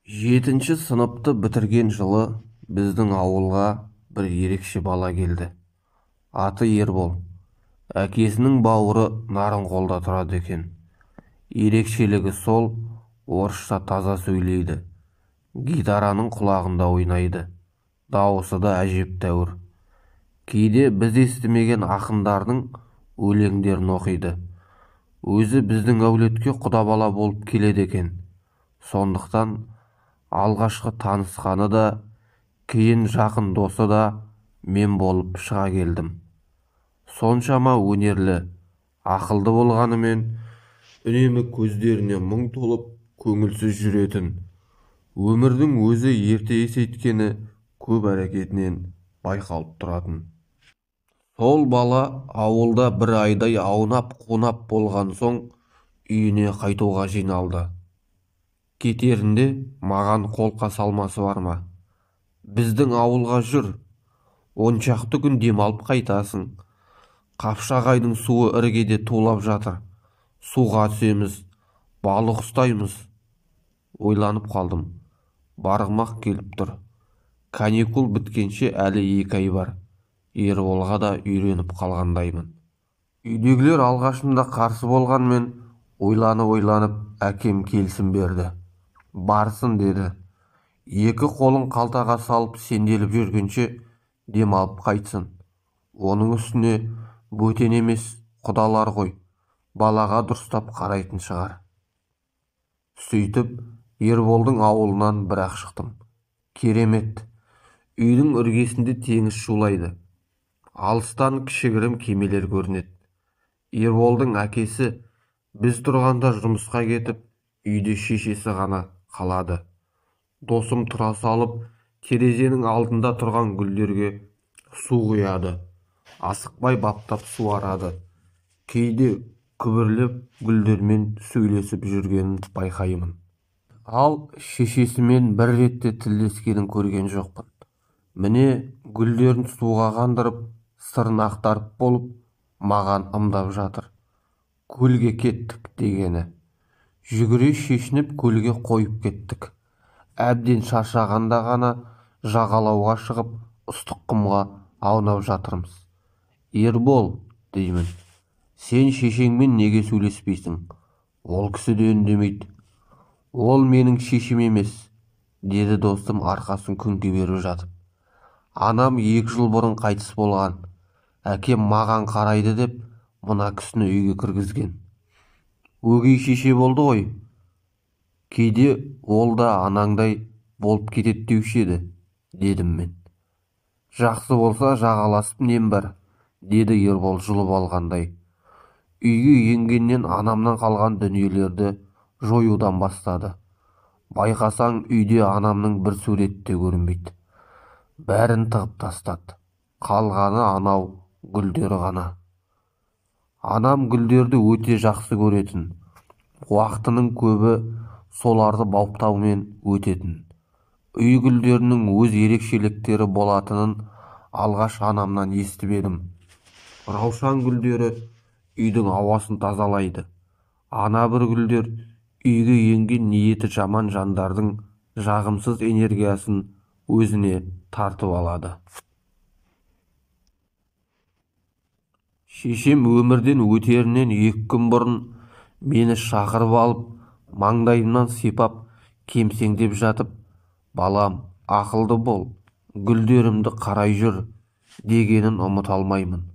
7-ші сыныпты бітірген жылы біздің ауылға бір ерекше бала келді. Аты Ербол. Әкесінің бауыры Нарынқолда тұрады екен. Ерекшелігі сол, орысша таза сөйлейді. Гитараның құлағында ойнайды. Дауысы да әжептәуір. Кейде біз естімеген ақындардың өлеңдерін оқиды. Өзі біздің әулетке құда бала болып келеді екен. Сондықтан алғашқы танысқаны да, кейін жақын досы да мен болып шыға келдім. Соншама өнерлі, ақылды болғанымен үнемі көздеріне мұң толып, көңілсіз жүретін. Өмірдің өзі ерте есейткені көп әрекетінен байқалып тұратын. Сол бала ауылда бір айдай аунап-қунап болған соң үйіне қайтуға жиналды. Кетерінде маған қолқа салмасы бар ма? Біздің ауылға жүр, 10 шақты күн демалып қайтасың. Қапшағайдың суы іргеде тулап жатыр. Суға түсеміз, балық ұстаймыз. Ойланып қалдым. Барғым-ақ келіп тұр. Каникул біткенше әлі 2 ай бар. Ерболға да үйреніп қалғандаймын. Үйдегілер алғашында қарсы болғанмен, ойланып-ойланып әкем келісім берді. Барсын деді. Екі қолын қалтаға салып сенделіп жүргенше демалып қайтсын. Оның үстіне бөтен емес, құдалар ғой, балаға дұрыстап қарайтын шығар. Сөйтіп, Ерболдың ауылынан бір-ақ шықтым. Керемет. Үйдің іргесінде теңіз шулайды. Алыстан кішігірім кемелер көрінеді. Ерболдың әкесі біз тұрғанда жұмысқа кетіп, үйде шешесі ғана қалады. Досым тұра салып, терезенің алдында тұрған гүлдерге су құяды. Асықпай баптап суарады. Кейде күбірлеп гүлдермен сөйлесіп жүргенін байқаймын. Ал шешесімен бір ретте тілдескенін көрген жоқпын. Міне, гүлдерін суға қандырып, сырын ақтарып болып, маған ымдап жатыр. Көлге кеттік дегені. Жүгіре шешініп көлге қойып кеттік. Әбден шаршағанда ғана жағалауға шығып, ыстық құмға аунап жатырмыз. Ербол, деймін, сен шешеңмен неге сөйлеспейсің? Ол кісі де үндемейді. Ол менің шешем емес, деді досым арқасын күнге беріп жатып. Анам 2 жыл бұрын қайтыс болған. Әкем маған қарайды деп мына кісіні үйге кіргізген. Өгей шеше болды ғой. Кейде ол да анаңдай болып кетеді деуші еді, дедім мен. Жақсы болса жағаласып нем бар, деді Ербол жұлып алғандай. Үйге енгеннен анамнан қалған дүниелерді жоюдан бастады. Байқасаң, үйде анамның бір суреті де көрінбейді. Бәрін тығып тастады. Қалғаны анау гүлдер ғана. Анам гүлдерді өте жақсы көретін. Уақытының көбі соларды баптаумен өтетін. Үй гүлдерінің өз ерекшеліктері болатынын алғаш анамнан естіп едім. Раушан гүлдері үйдің ауасын тазалайды. Ана бір гүлдер үйге енген ниеті жаман жандардың жағымсыз энергиясын өзіне тартып алады. Шешем өмірден өтерінен 2 күн бұрын мені шақырып алып, маңдайымнан сипап, кемсеңдеп жатып, балам, ақылды бол, гүлдерімді қарай жүр, дегенін ұмыта алмаймын.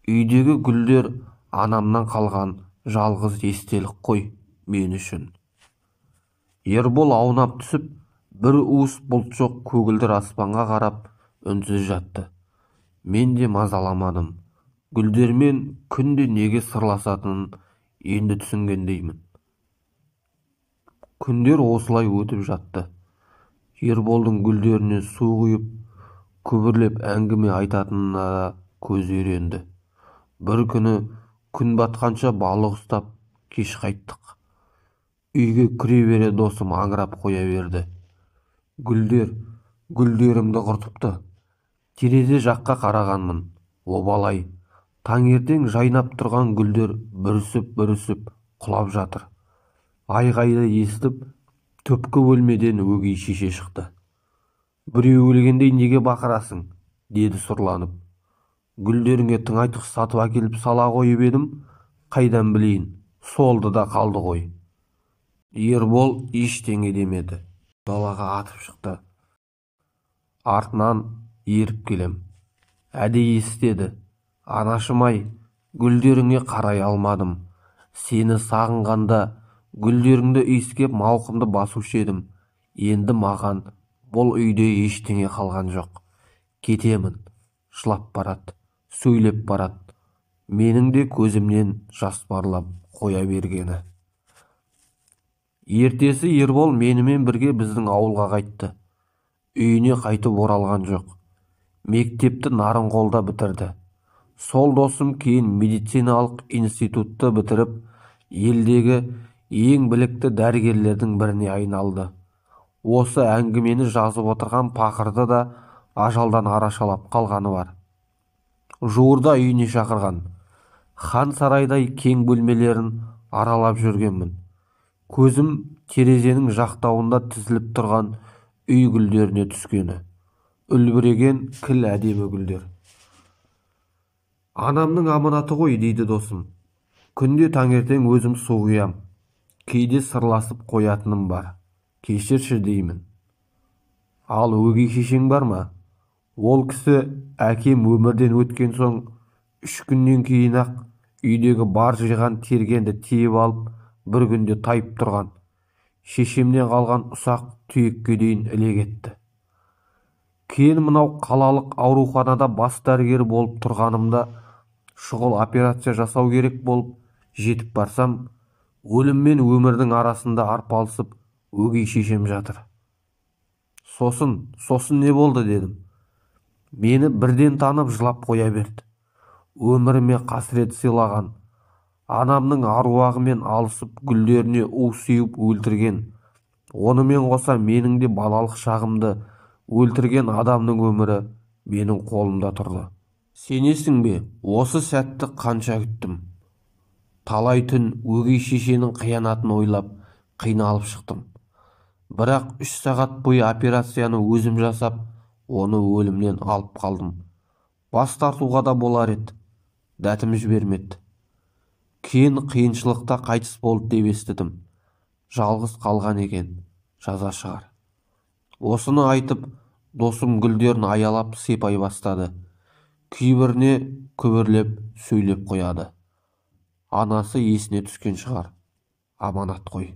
Үйдегі гүлдер анамнан қалған жалғыз естелік қой мен үшін. Ербол аунап түсіп, бір уыс бұлт жоқ көгілдір аспанға қарап үнсіз жатты. Мен де мазаламадым. Гүлдермен күнде неге сырласатынын енді түсінгендеймін. Күндер осылай өтіп жатты. Ерболдың гүлдеріне су құйып, күбірлеп әңгіме айтатынына да көз үйренді. Бір күні күн батқанша балық ұстап кеш қайттық. Үйге кіре бере досым аңырап қоя берді. Гүлдер, гүлдерімді құртыпты. Терезе жаққа қарағанмын. Обалай, таңертең жайнап тұрған гүлдер бүрісіп-бүрісіп құлап жатыр. Айғайды естіп, Түпкі бөлмеден өгей шеше шықты. Біреу өлгендей неге бақырасың, деді сұрланып. Гүлдеріңе тыңайтқыш сатып әкеліп сала қойып едім, қайдан білейін, солды да қалды ғой. Ербол ештеңе демеді. Далаға атып шықты. Артынан еріп келем. Әдейі істеді. Анашым-ай, гүлдеріңе қарай алмадым. Сені сағынғанда гүлдеріңді иіскеп мауқымды басушы едім. Енді маған бұл үйде ештеңе қалған жоқ. Кетемін. Жылап барады, сөйлеп барады. Менің де көзімнен жас парлап қоя бергені. Ертесі Ербол менімен бірге біздің ауылға қайтты. Үйіне қайтып оралған жоқ. Мектепті Нарынқолда бітірді. Сол досым кейін медициналық институтты бітіріп, елдегі ең білікті дәрігерлердің біріне айналды. Осы әңгімені жазып отырған пақырды да ажалдан арашалап қалғаны бар. Жуырда үйіне шақырған. Хан сарайдай кең бөлмелерін аралап жүргенмін. Көзім терезенің жақтауында тізіліп тұрған үй гүлдеріне түскені. Үлбіреген кіл әдемі гүлдер. Анамның аманаты ғой, дейді досым. Күнде таңертең өзім су құям. Кейде сырласып қоятыным бар. Кешірші деймін. Ал өгей шешең бар ма? Ол кісі әкем өмірден өткен соң 3 күннен кейін-ақ үйдегі бар жиған тергенді тиіп алып, бір күнде тайып тұрған. Шешемнен қалған ұсақ түйекке дейін іле кетті. Кейін мынау қалалық ауруханада бас дәрігер болып тұрғанымда шұғыл операция жасау керек болып жетіп барсам, өлім мен өмірдің арасында арпалысып өгей шешем жатыр. Сосын не болды дедім. Мені бірден танып жылап қоя берді. Өміріме қасірет сыйлаған, анамның аруағымен алысып гүлдеріне у сеуіп өлтірген, онымен қоса менің де балалық шағымды өлтірген адамның өмірі менің қолымда тұрды. Сенесің бе, осы сәтті қанша күттім. Талай түн өгей шешенің қиянатын ойлап қиналып шықтым. Бірақ 3 сағат бойы операцияны өзім жасап, оны өлімнен алып қалдым. Бас тартуға да болар еді, дәтім жібермеді. Кейін қиыншылықта қайтыс болды деп естідім. Жалғыз қалған екен, жаза шығар. Осыны айтып, досым гүлдерін аялап сипай бастады. Кейбіріне күбірлеп сөйлеп қояды. Анасы есіне түскен шығар. Аманат қой.